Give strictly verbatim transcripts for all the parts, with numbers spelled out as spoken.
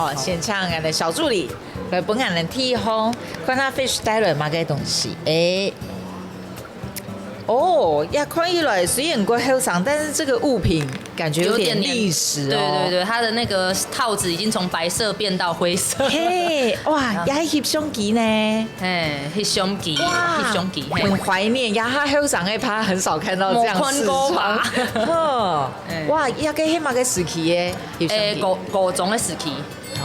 哦，先請𠊎个小助理來分𠊎个地方，看下fish帶來麼个東西。誒，哦，也看起來雖然過後生，但是這個物品感覺有點歷史哦。有點年，對對對，它的那個套子已經從白色變到灰色。嘿，哇，也係翕相機呢。嘿，翕相機，哇，翕相機，嘿。很懷念呀，他後生个怕很少看到這樣試穿。沒看過吧？呵，哎。哇，這個係麼个時期个翕相機？哎，高，高中的時期。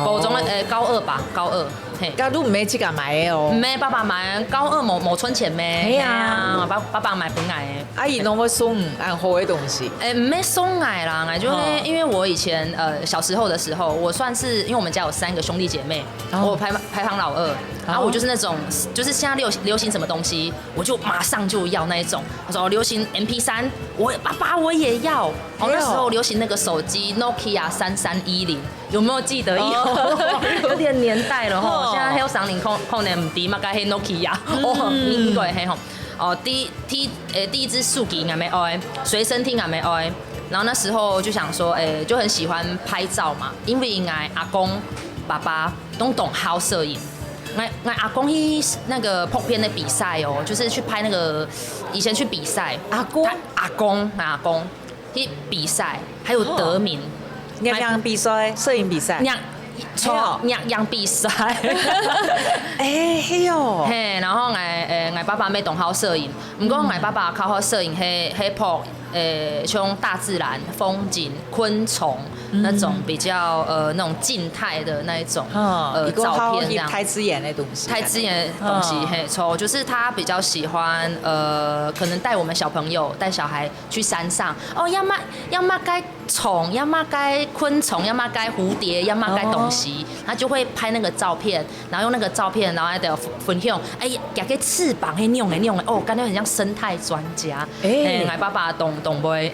高中的，哦。呃，高二吧，高二，嘿。該都毋係自家買个哦。毋係，爸爸買，高二無，無存錢咩？係啊。係啊，爸，爸爸買分𠊎个。啊，佢攏會送恁好个東西。誒，毋係送𠊎啦，𠊎就會，哦。因為我以前，呃，小時候的時候，我算是，因為我們家有三個兄弟姐妹，哦。我排，排行老二，然後我就是那種，哦。就是現在流，流行什麼東西，我就馬上就要那一種。我說流行M P三，我，爸爸我也要。哦，那時候流行那個手機Nokia三三一零， 有沒有記得？有，哦。有點年代了吼。哦。現在還有啥人可，可能毋知嘛，該係Nokia。嗯。哦，應該係吼。哦，第，第，呃，第一支手機𠊎乜愛，隨身聽𠊎乜愛。然後那時候就想說，誒，就很喜歡拍照嘛，因為𠊎阿公、爸爸都當好攝影。𠊎，𠊎阿公去那個拍片的比賽哦，就是去拍那個，以前去比賽。阿公？他，阿公，阿公。 去比賽，還有得名。哦。仰般比賽？攝影比賽？仰，係哦。仰，仰般比賽。誒，係哦。嘿，然後𠊎，誒，𠊎爸爸乜當好攝影，毋過𠊎爸爸較好攝影，係，係拍，誒，像大自然、風景、昆蟲那種比較，呃，那種靜態的那一種，哦，呃，一個好，照片這樣。大自然的東西。大自然的東西，哦。嘿，錯，就是他比較喜歡，呃，可能帶我們小朋友，帶小孩 去山上，哦，要麼，要麼該蟲，要麼該昆蟲，要麼該蝴蝶，要麼該東西，哦。他就會拍那個照片，然後用那個照片，然後還得分，分享，哎，這個翅膀，嘿，那種的，那種的，哦，感覺很像生態專家。哎。哎，𠊎爸爸當，當會。